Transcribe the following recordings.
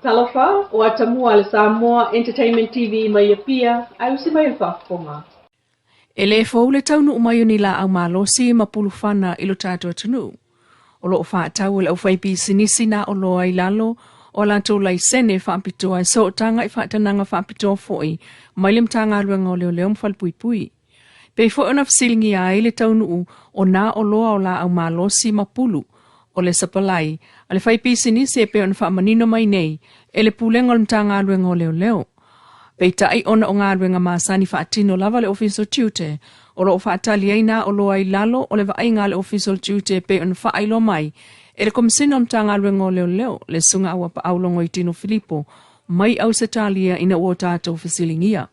Talofa, o Atamua le Samoa Entertainment TV mai Apia, ae usi mai le faafofoga. E le fou le taunuu mai o ni laau malosi ma pulufana i lo tatou atunuu. O lo o faatau e le aufaipisinisi na oloa i lalo o a latou laisene faapitoa e sootaga i faatanaga faapitoa foi mai le Matagaluega o Leoleo ma Falepuipui. Pei foi ona fesiligia ai le taunuu o nā oloa o laau malosi ma pulu o le sapalai a le faipisinisi e pei ona faamanino mai nei e le Pulega o le Matagaluega o Leoleo. Peitai ona o galuega masani faatino lava le Ofisa o Tiute, o lo o faatali ai nā oloa i lalo o le vaaiga a le Ofisa o le Tiute e pei ona faailoa mai e le Komesina o le Matagaluega o Leoleo, le Susuga Auapaau Logoitino Filipo, mai Ausetalia ina ua o tatou fesiligia.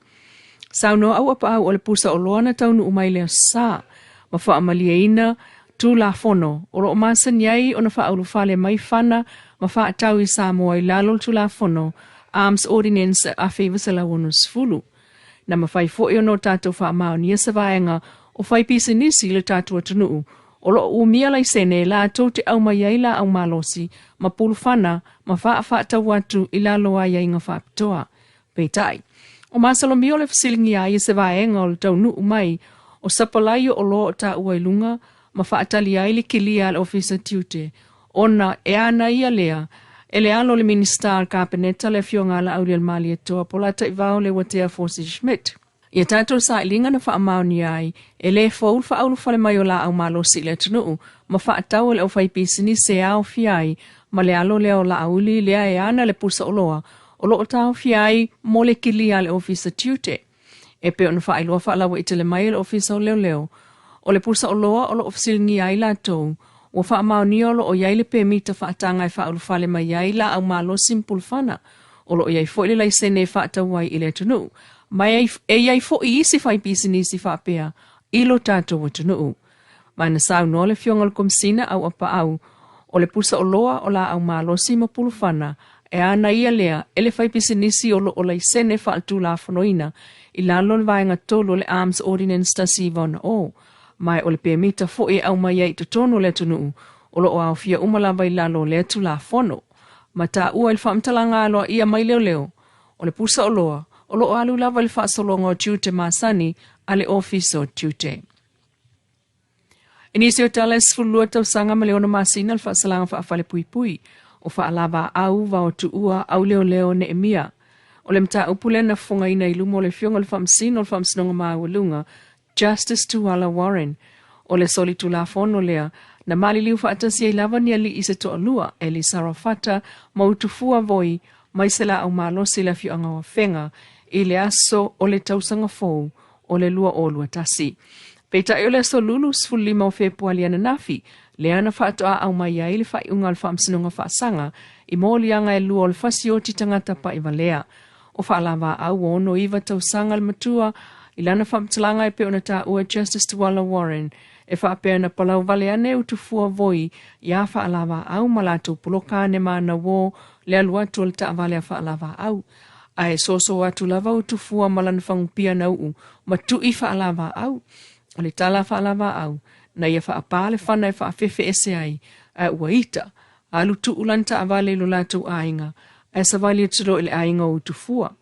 Saunoa Auapaau o le pusa oloa na taunuu mai le Aso Sa ma faamalieina Tulafono o lo o masani ai ona faaulufale mai fana ma faatau i Samoa i lalo o le Tulafono Arms Ordinance 1960. Na mafai foi ona o tatou faamaonia se vaega o faipisinisi i le tatou atunuu o lo o umia laisene latou te aumai ai laau malosi ma pulufana ma faafaatau atu i lalo o aiaiga faapitoa. Peitai, o masalomia o le fesiligia ai e se vaega o le taunuu mai o sapalai o oloa o taua i luga ma faatali ai le kilia a le Ofisa Tiute ona e ana ia lea e le alo o le Minisita o le Kapeneta le Afioga a Laaulialemalietoa Polataivao Leuatea Fosi Schmidt. Ia tatou sailiga na faamaonia ai e le fou le faaulufale mai o laau malosi i le atunuu ma faatau e le aufaipisinisi e aofia ai ma le alo lea o Laauli lea e ana le pusa oloa o lo o taofia ai mo le kilia a le Ofisa Tiute. E pei ona faailoa faalauaitele mai e le Ofisa o Leoleo, o le pusa oloa o lo o fesiligia ai latou, ua faamaonia o lo o i ai le pemita faataga e faaulufale mai ai laau malosi ma pulufana, o lo o i ai foi le laisene e faatau ai i le atunuu, ma e i ai foi isi faipisinisi faapea i lo tatou atunuu. Ma na saunoa le Afioga i le Komesina Auapaau, o le pusa oloa o laau malosi ma pulufana e ana ia lea e le faipisinisi o lo o laisene faaletulafonoina i lalo o le Vaega 3 o le Arms Ordinance 1960, ma o le pemita foi e aumai ai i totonu o le atunuu o lo o aofia uma lava i lalo o lea Tulafono. Ma taua i le faamatalaga aloaia mai leoleo, o le pusa oloa o lo o alu lava i le faasologa o tiute masani a le Ofisa o Tiute. I nisi o tala e 12 tausaga ma le 6 masina le faasalaga faafalepuipui o faalavaau vao tuua auleoleo Neemia. O le mataupu lea na fofogaina i luma o le Afioga i le Faamasino o le Faamasinoga Maualuga, Justice Tuala Warren. O le solitulafono lea na maliliu faatasi ai lava ni alii se toalua, Elisa Rafata ma Utufua Voi mai se laau malosi i le afioaga o Afega i le aso o le tausaga fou o le 2021. Peitai o le aso Lulu 15 o Fepuali ananafi, lea na faatoa aumai ai le faaiuga o le Faamasinoga Faasaga i moliaga e lua o le fasioti tagata pa'ivalea. O faalavaau ua 69 tausaga le matua i lana faamatalaga e pei ona taua e Justice Tuala Warren, e faapea na palau vale ane utufua voi iā faalavaau ma latou poloka ane manauō le alu atu o le taavale a faalavaau. Ae soso atu lava utufua ma lana fagupia na uu ma tu'i faalavaau. O le tala a faalavaau, na ia faapā le fana e faafefe ese ai, ae ua ita, alu tuu lana taavale i lo latou aiga, ae savali atu loa i le aiga o Utufua.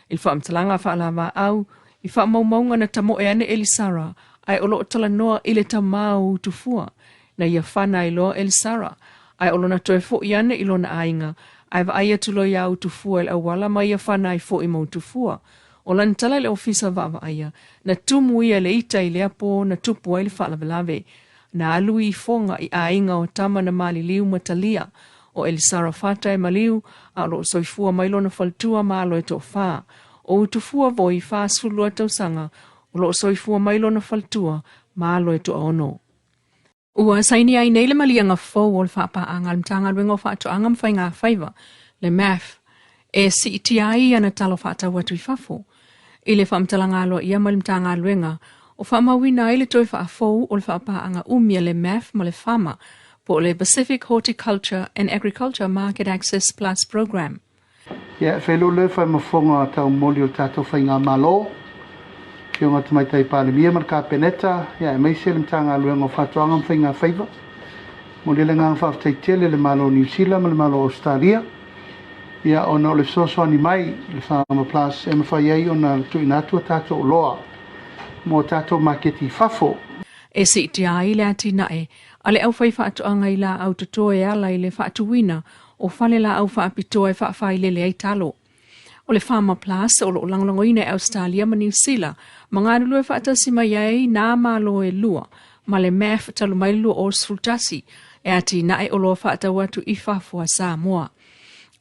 I le faamatalaga a faalavaau, i faamaumauga na tamoe ane Elisara, ae o lo o talanoa i le tamā o Utufua. Na ia fana ai loa Elisara, ae o lona toe fo'i ane i lona aiga, ae vaai atu loa iā Utufua i le auala ma ia fana ai fo'i ma Utufua. O lana tala i le ofisa vaavaaia, na tumu ia i le ita i lea pō na tupu ai le faalavelave. Na alu i ifoga i aiga o tama na maliliu ma talia. O Elisara Fata e maliu, a o lo o soifua mai lona faletua ma alo e toafa. O Utufua Voi, 42 tausaga, o lo o soifua mai lona faletua ma alo e toaono. Ua saini ai nei le maliaga fou o le faapaaga a le Matagaluega o Faatoaga ma Faigafaiva, le MAF, e siitia ai ana talo faatau atu i fafo. I le faamatalaga aloaia mai le Matagaluega, o faamauina ai le toe faafou o le faapaaga umi a le MAF ma le FAMA, po o le Pacific Horticulture and Agriculture Market Access Plus Programme. Ia, e fai loa le faamafoga taumoli o le tatou faigamalo, Afioga Tamaitai Palemia ma le Kapeneta, ia, aemaise le Matagaluega o Faatoaga ma Faigafaiva. Momoli le agaga faafetai tele i le Malo o Niu Sila ma le Malo o Ausetalia. Ia, ona o le fesoasoani mai i le Farmer Plus e mafai ai ona tuuina atu a tatou oloa mo tatou maketi i fafo. E siitia ai le atinae a le aufaifaatoaga i laau toto e ala i le faatuina o fale laau faapitoa e faafailele ai talo. O le Farmer Plus o lo o lagolagoina e Ausetalia ma Niu Sila ma galulue faatasi mai ai nā Malo e lua ma le MAF talu mai le 2011 e atinae oloa faatau atu i fafo a Samoa.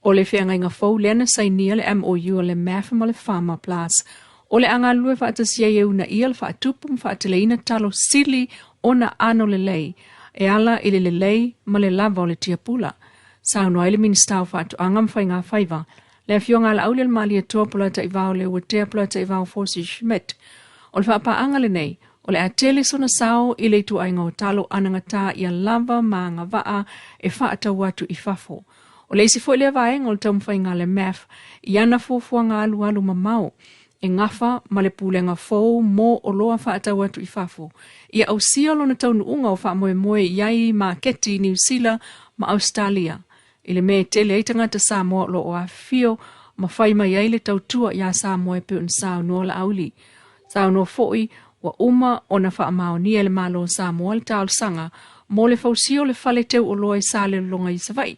O le feagaiga fou lea na sainia le MOU a le MAF ma le Farmer Plus o le a galulue faatasi ai e uunaia le faatupu ma faateleina talo sili ona ano lelei e ala i le lelei ma le lava o le tiapula. Saunoa ai le Minisita o Faatoaga ma Faiga Faiva, le Afioga a Laaulialemalietoa Polataivao Leuatea Polataivao Fosi Schmidt. O le faapaaga lenei, o le a tele sona sao i le ituaiga o talo anagata ia lava ma agavaa e faatau atu i fafo. O le isi foi lea vaega o le taumafaiga a le MAF i ana fuafuaga alualu mamao e gafa ma le pulega fou mo oloa faatau atu i fafo, ia ausia lona taunuuga o faamoemoe i ai maketi i Niu Sila ma Ausetalia, i le mea e tele ai tagata Samoa o lo o afifio ma fai mai ai le tautua iā Samoa e pei ona saunoa Laauli. Saunoa foi ua uma ona faamaonia e le Malo o Samoa le talosaga mo le fausia o le fale teu oloa i Salelologa i Savaii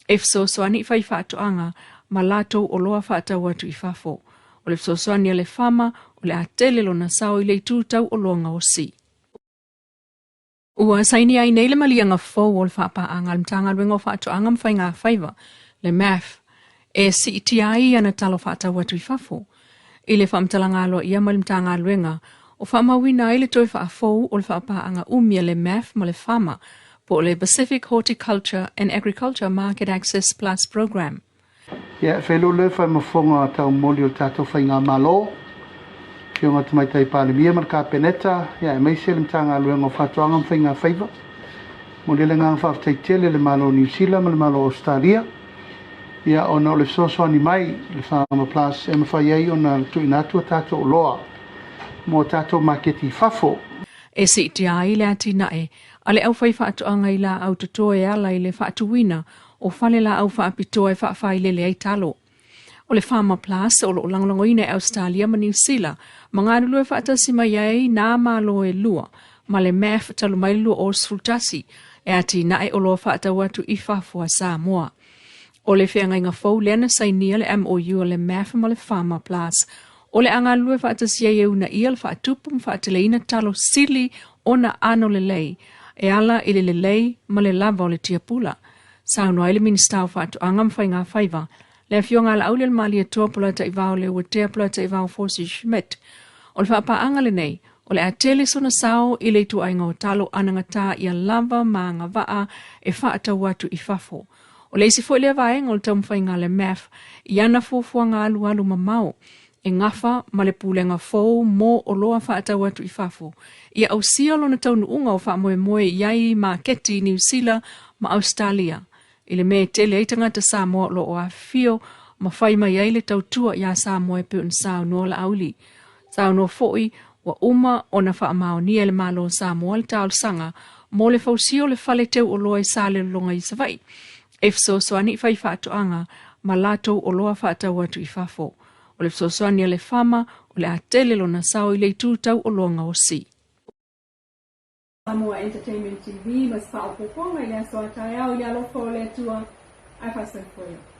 e fesoasoani i faifaatoaga ma latou oloa faatau atu i fafo. O le fesoasoani a le FAMA o le a tele lona sao i le itu tau oloa gaosi. Ua saini ai nei le maliaga fou o le faapaaga a le Matagaluega o Faatoaga ma Faiga Faiva, le MAF, e siitia ai ana talo faatau atu i fafo. I le faamatalaga aloaia mai le Matagaluega, o faamauina ai le toe faafou o le faapaaga umi a le MAF ma le FAMA, po o le Pacific Horticulture and Agriculture Market Access Plus Programme. Ia, e feiloa lea faimafoga taumoli o le tatou Faigamalo, Afioga Tamaitai Palemia ma le Kapeneta, ia, aemaise le Matagaluega o Faatoaga ma Faiga Faiva. Momoli le agaga faafetai tele i le Malo o Niu Sila ma le Malo o Ausetalia, ia, ona o le fesoasoani mai i le Farmer Plus e mafai ai ona tuuina atu a tatou oloa mo a tatou maketi i fafo. E siitia ai le atinae a le aufaifaatoaga i laau toto e ala i le faatuina o fale laau faapitoa e faafailele ai talo. O le Farmer Plus o lo o lagolagoina e Ausetalia ma Niu Sila ma galulue faatasi mai ai nā Malo e lua ma le MAF talu mai le 2011 e atinae oloa faatau atu i fafo a Samoa. O le feagaiga fou lea na sainia le MOU a le MAF ma le Farmer Plus o le a galulue faatasi ai e uunaia le faatupu ma faateleina talo sili ona ano lelei e ala i le lelei ma le lava o le tiapula. Saunoa ai le Minisita o Faatoaga ma Faiga Faiva, le Afioga a Laaulialemalietoa Polataivao Leuatea Polataivao Fosi Schmidt. O le faapaaga lenei, o le a tele sona sao i le ituaiga o talo anagata ia lava ma agavaa e faatau atu i fafo. O le isi foi lea vaega o le taumafaiga a le MAF i ana fuafuaga alualu mamao e gafa ma le pulega fou mo oloa faatau atu i fafo, ia ausia lona taunuuga o faamoemoe i ai maketi i Niu Sila ma Ausetalia, i le mea e tele ai tagata Samoa o lo o afifio ma fai mai ai le tautua iā Samoa e pei ona saunoa Laauli. Saunoa foi ua uma ona faamaonia e le Malo o Samoa le talosaga mo le fausia o le fale teu oloa i Salelologa i Savaii e fesoasoani i faifaatoaga ma latou oloa faatau atu i fafo. O le fesoasoani a le FAMA o le a tele lona sao i le itu tau oloa gaosi. Samoa Entertainment TV ma se faaopoopoga i le aso a taeao i le alofa o le Atua. Ae faasoifuaina.